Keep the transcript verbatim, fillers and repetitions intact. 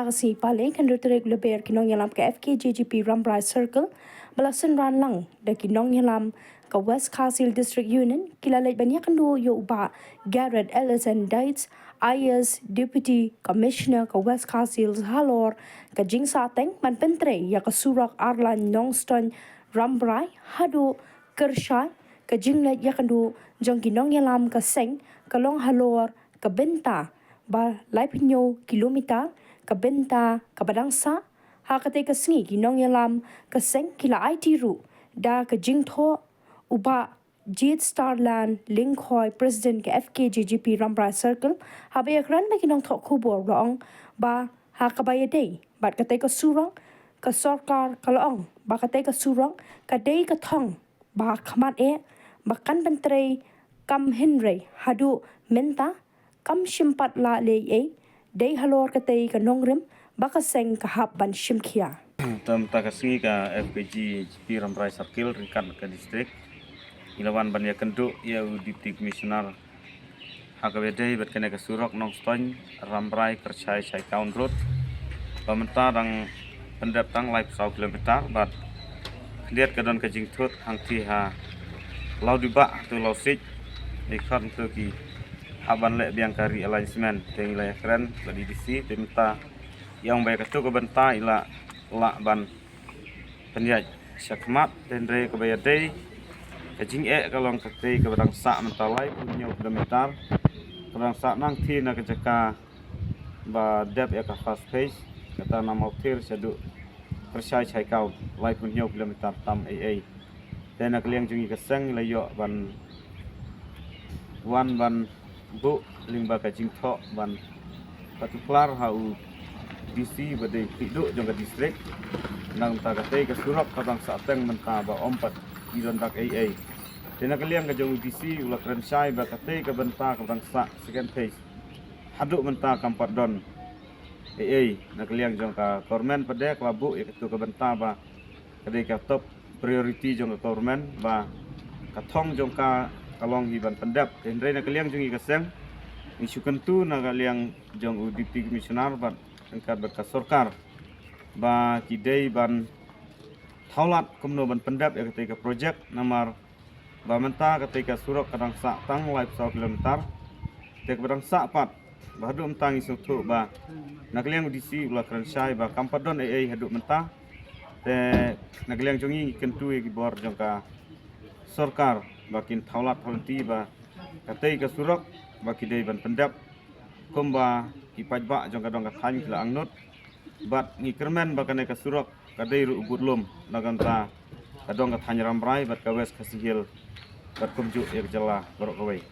Ka sngi Palei, ka hynriew tarik Lber, ki nongïalam ka F K J G P Rambrai Circle ba la synran lang da ki nongïalam ka West Khasi Hills District Union ki la leit ban ïakynduh ïa u Bah Garrett L S N Dietz, I A S Deputy Commissioner ka West Khasi Hills, halor ka jingsahteng ban pyntrei ïa ka surok ar lane Nongstoiñ Rambrai haduh Kyrshai. Ka jingleit ïakynduh jong ki nongïalam ka seng ka long halor ka bynta ba laiphew kilometer, ka bynta kaba dang sah. Ha katei ka sngi ki nongïalam ka seng ki la aiti ruh da ka jingthoh. U Bah Jitstarland Lyngkhoi, President ka F K J G P Rambrai Circle, haba ïakren bad ki nongthoh khubor, u la ong ba ha kaba ïadei bad katei ka surok, ka sorkar ka la ong ba katei ka surok ka dei ka thong ba khmat eh ba kan pyntrei kam, hynrei haduh mynta kam shym pat la leh ei ei, dei halor katei ka nongrim ba ka seng ka hap ban shim khia. Te mynta ka sngi ka F K J G P Rambrai Circle ryngkat ka district ngi la wan ban ïakynduh ïa u Deputy Commissioner ha kaba ïadei bad kane ka surok Nongstoiñ Rambrai Kyrshai Shaikaun Road, ba mynta dang pyndep tang laiphew saw kilometer bad khyndiat ka don ka jingthut hangtei ha Lawdibah to Lawsiej, dei khot to ki hap ban leh biang ka realignment. Te ngi la ïakren bad i D C, te mynta i ong ba ïa kato ka bynta i la lah ban pynïaid shakhmat, te hynrei kaba ïadei ka jingeh ka long katei kaba dang sah mynta laiphew hynñiew kilometer, kaba dang sah nangtei na ka jaka ba dep ïa ka first phase, kata na Mawthir shaduh Kyrshai Shaikaun, laiphew hynñiew kilometer tam ei ei. Te na ka liang jong ngi ka seng la ïoh ban wan ban buh lyngba ka jingthoh ban pyntuklar ha u D C ba dei u khlieh duh jong ka district, na ka bynta katei ka surok ka dang sahteng mynta ba ym pat i don dak ei ei. Te na ka liang ka jong u D C u la kren shai ba katei ka bynta ka dang sah second phase haduh mynta kam pat don ei ei. Na ka liang jong ka government pat de ka la buh ïa kato ka bynta ba ka dei ka top priority jong ka government, ba ka thong jong ka ka long hi ban pyndep. Te hynrei na ka liang jong ngi ka seng ngi shu kyntu na ka liang jong u Deputy Commissioner bad ryngkat bad ka sorkar ba ki dei ban thaw lad kumno ban pyndep ïa katei ka project, namar ba mynta katei ka surok ka dang sah tang laiphew saw kilometer. Te kaba dang sah pat ba haduh mynta ngi sngewthuh ba na ka liang u D C u la kren shai ba kam pat don ei ei haduh mynta. Te na ka liang jong ngi ngi kyntu ïa ki bor jong ka sorkar ba kin thaw lad thaw lynti ba katei ka surok ba ki dei ban pyndep kumba ki paidbah jong ka dong ka thaiñ ki la angnud. Bad ngi kyrmen ba kane ka surok ka dei ruh u budlum na ka bynta ka dong ka thaiñ Rambrai bad ka West Khasi Hills bad kumjuh ïa ka jylla baroh kawei.